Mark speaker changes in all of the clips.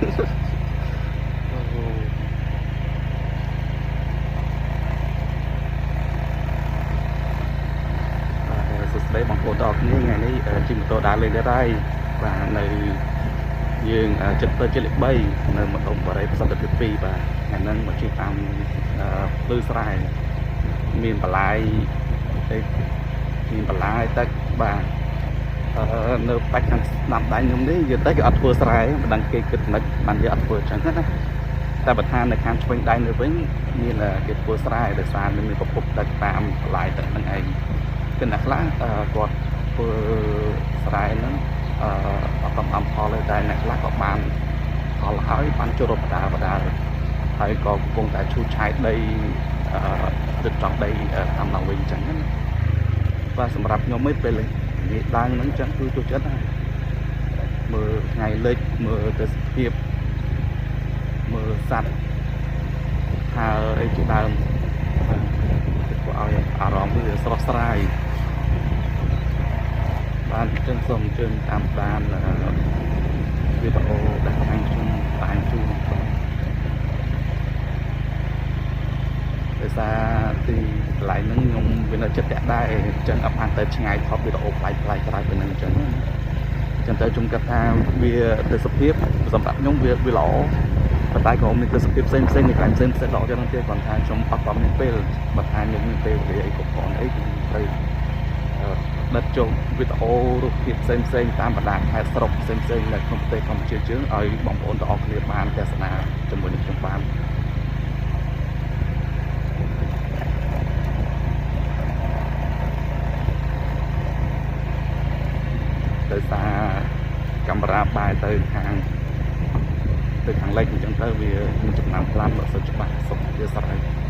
Speaker 1: អូបាទសួស្តីបងប្អូនទាំងអស់គ្នាថ្ងៃនេះជិះម៉ូតូដើរលេងទៀតហើយបាទនៅយើងចិត្តទៅជិះលេខ3នៅម្ដុំបរិយប្រសិទ្ធភាព2បាទថ្ងៃហ្នឹងមកជិះតាមភ្លឺស្រែមានបន្លាយទេមានបន្លាយទឹកបាទនៅបាច់ខាងស្ដាំដៃខ្ញុំនេះយើងទៅគេអត់ធ្វើស្រែមិនដឹងគេគិតមិនបានយើងអត់ធ្វើអញ្ចឹងណាតែបើថានៅខាងឆ្វេងដៃនៅវិញមានគេធ្វើស្រែដោយសារមានប្រភពទឹកតាមបន្លាយទឹកហ្នឹងឯង គឺអ្នកខ្លះគាត់ធ្វើស្រែហ្នឹងអឺអត់តំផលទេតែអ្នកខ្លះក៏បានផលហើយបានចូលបដាបដាហើយក៏កំពុងតែឈូសឆាយដីអឺទឹកចង់ដីតាមឡើងវិញអញ្ចឹងណាបាទសម្រាប់ខ្ញុំឯងពេលនិយាយឡើងហ្នឹងអញ្ចឹងគឺចូលចិត្តណាមើលថ្ងៃលិចមើលទេសភាពមើលសត្វហើយអីជាដើមបាទធ្វើឲ្យអារម្មណ៍វាស្រស់ស្រាយ បាទអញ្ចឹងសូមអញ្ជើញតាមដានវីដេអូដែលខាងខ្ញុំបង្ហាញជូនបាទដោយសារទីកន្លែងហ្នឹងខ្ញុំវានៅចិត្តតាក់ដែរអញ្ចឹងអត់បានទៅឆ្ងាយថតវីដេអូប្លែកប្លែកក្រៅពីហ្នឹងអញ្ចឹងណាអញ្ចឹងទៅខ្ញុំគិតថាវាទេសភាពសម្រាប់ខ្ញុំវាវាល្អប៉ុន្តែក៏មានទេសភាពផ្សេងផ្សេងនៅកន្លែងផ្សេងផ្សេងល្អចឹងទៀតគ្រាន់ថាខ្ញុំអត់តមានពេលបើថាខ្ញុំមានពេលវេលាអីគ្រប់គ្រាន់អីខ្ញុំត្រូវ ដិតចូលវីដេអូរូបភាពផ្សេងផ្សេងៗតាមបណ្ដាខេត្តស្រុកផ្សេងផ្សេងៗនៅក្នុងប្រទេសកម្ពុជាយើងឲ្យបងប្អូនទាំងអស់គ្នាបានទស្សនាជាមួយនឹងខ្ញុំបានដោយសារកាមេរ៉ាបែរទៅខាងទៅខាងលិចអញ្ចឹងទៅវាមានចំណាំផ្លានមិនសូវច្បាស់សូមអធិស្ឋាន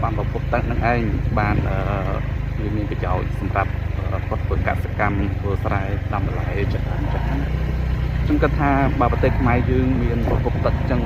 Speaker 1: បានប្រភពទឹកនឹងឯងបានវាមានប្រយោជន៍សម្រាប់គាត់ធ្វើកសិកម្មធ្វើស្រែដាំបន្លែច្រើនចឹងណាខ្ញុំគិតថាបើប្រទេសខ្មែរយើងមានប្រភពទឹកចឹង